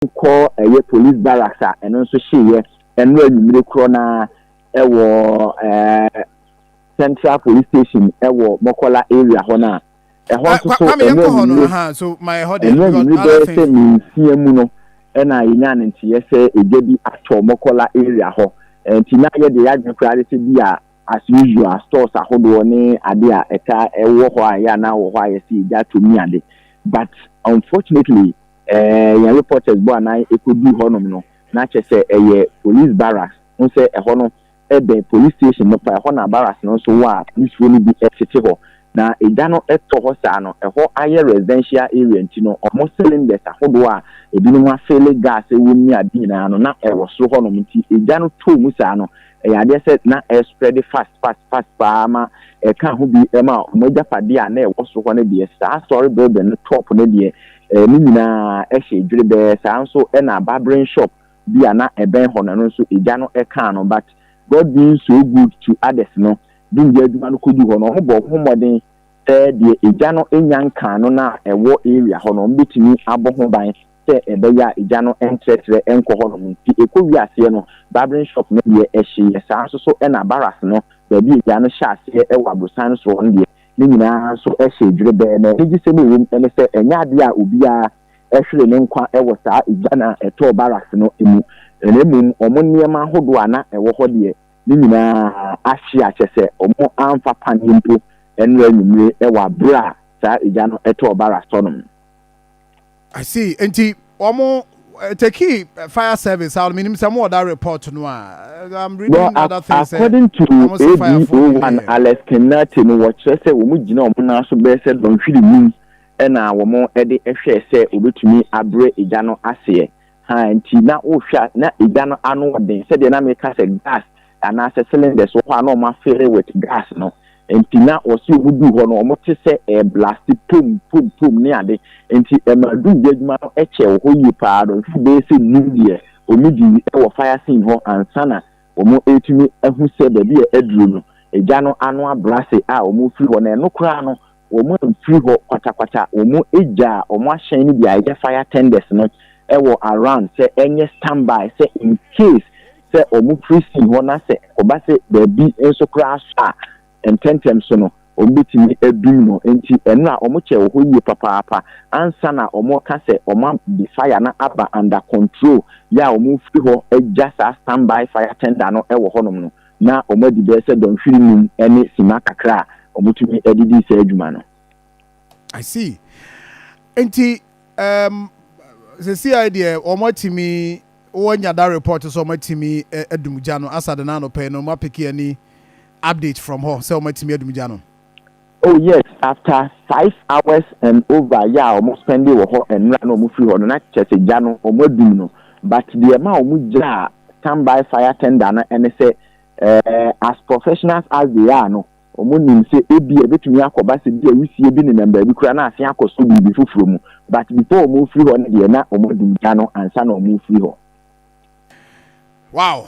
Yɛnkɔ ɛyɛ police barracks a ɛno nso hyeeɛ ɛno anwummere korɔ na ɛwɔ Central Police Station ɛwɔ Mɔkɔla area hɔ no a ɛhɔ nso so ɛno anwummere bɛyɛ sɛ 6 mu no ɛna yɛnya ne nteɛ sɛ egya bi atɔ Mɔkɔla area hɔ. Nti na yɛde yɛadwene koraa de sɛ bi a, as usual, stores ahodoɔ ne ade a ɛka ɛwɔ hɔ a ɛyɛ anaa wɔ hɔ a yɛsɛ egya atɔ mu ade, but unfortunately yɛn reporters bɔ anan ekodu hɔnom no na kyerɛ sɛ ɛyɛ police barracks n sɛ ɛhɔ no ɛbɛn police station no pa. Ɛhɔ na barracks no nso wɔ a polisifoɔ no bi ɛtete hɔ na egya no ɛtɔ hɔ saa no, ɛhɔ ayɛ residential area, nti no ɔmo cylinders ahodoɔ a ebinom afill gas ɛwɔ mu ne ade nyinaa no na ɛwɔ soro hɔnom. Nti egya no tɔɔ mu saa no, ɛyɛ adeɛ sɛ na ɛspread fast fast fast paa ma ɛka ho bi ɛma ɔmo agyapadeɛ a na ɛwɔ soro hɔ no deɛ, saa story building no top no deɛ, ne nyinaa ɛhyɛ edwiri bɛɛ. Saa nso ɛna barbering shop bi a na ɛbɛn hɔ no, ɛno nso egya no ɛkaa no. But God being so good to others no, dumgya adwuma no kɔdu hɔ no, ɔmo bɔ ɔmo mmɔden sɛ deɛ egya no enya nkaa no na ɛwɔ area hɔ no, ɔmo betumi abɔ ho ban sɛ ɛbɛyɛ a egya no ntrɛtrɛ nkɔ hɔ nom. Nti ekɔ wi aseɛ no, barbering shop no deɛ ɛhyeeɛ. Saa nso so ɛna barracks no, baabi egya no hyɛ aseɛ ɛwɔ aborosan no soro hɔ no deɛ, ne nyinaa nso ɛhyɛ edwiri bɛɛ. Na anigyesɛm a ɛwɔ mu ɛne sɛ ɛnyɛ adeɛ a obiara ɛhwere ne nkwa ɛwɔ saa egya na ɛtɔɔ barracks no mu, na mmom ɔmo nneɛma ahodoɔ a na ɛwɔ hɔ deɛ, ne nyinaa ahye akyɛ sɛ ɔmo amfa paneɛ mpo ɛno anwummere ɛwɔ abere a saa egya no ɛtɔɔ barracks hɔnom. I see. Nti wɔn take fire service a menim sɛ mo wɔ that report no a I'm reading, well, other things. According to ADO1 Alex Kenate no, wɔkyerɛ sɛ wɔn gyina wɔn nan so bɛyɛ sɛ dɔnhwere 5 ɛna wɔn de hwɛ sɛ wɔbɛtumi abrɛ egya no aseɛ ha. Nti na wohwɛ a, na egya no ano ɔden sɛdeɛ na meka sɛ gas anaasɛ cylinders wɔ hɔ a na wɔn afill with gas no. Nti na wɔsi wɔn du hɔ no, wɔn te sɛ ɛblast pom pom pom ne ade, nti ɛma dumgya adwuma no ɛkyɛ wɔ hɔ yie paa. Dɔnhwere bɛyɛ sɛ 5 deɛ, wɔn di ɛwɔ fire scene hɔ ansa na wɔn etumi ehu sɛ baabi a aduru no, egya no ano abrase a wɔn firi hɔ. Na ɛno koraa no, wɔn amfiri hɔ kwatakwata. Wɔn egya a wɔn ahyɛn no bi a ɛyɛ fire tenders no ɛwɔ around sɛ ɛnyɛ standby sɛ in case sɛ wɔn firi scene hɔ na sɛ ɔba sɛ baabi nso koraa so a, ntɛntɛm so no wɔn bɛtumi adum no. Nti ɛno a wɔn kyɛ wɔ hɔ yie papaapa ansa na wɔn ka sɛ wɔn de fire no aba under control yɛ a wɔn firi hɔ agya saa standby fire tender no ɛwɔ hɔnom no, na wɔn adi bɛyɛ sɛ dɔnhwere 5 ɛne sima kakra a wɔtumi adidi saa adwuma no. I see. Nti sisi a deɛ wɔn atumi wɔnya that report sɛ wɔn atumi adum gya no asade na anɔpɛ no, wɔn apick any update from hɔ sɛ wɔn atumi adum gya no? Oh yes, after 5 hours and over yɛ a wɔn spend wɔ hɔ nnura na wɔn firi hɔ no, na kyerɛ sɛ gya no wɔn adum no. But deɛ ma wɔn gya standby fire tender no ɛne sɛ as professionals as they are no, wɔn nim sɛ ebi ebetumi akɔba sɛ bi a wisie bi nenam baabi koraa na ase akɔ so biribi foforɔ mu. But before wɔn firi hɔ no deɛ, na wɔn adum gya no ansa na wɔn firi hɔ. Wow.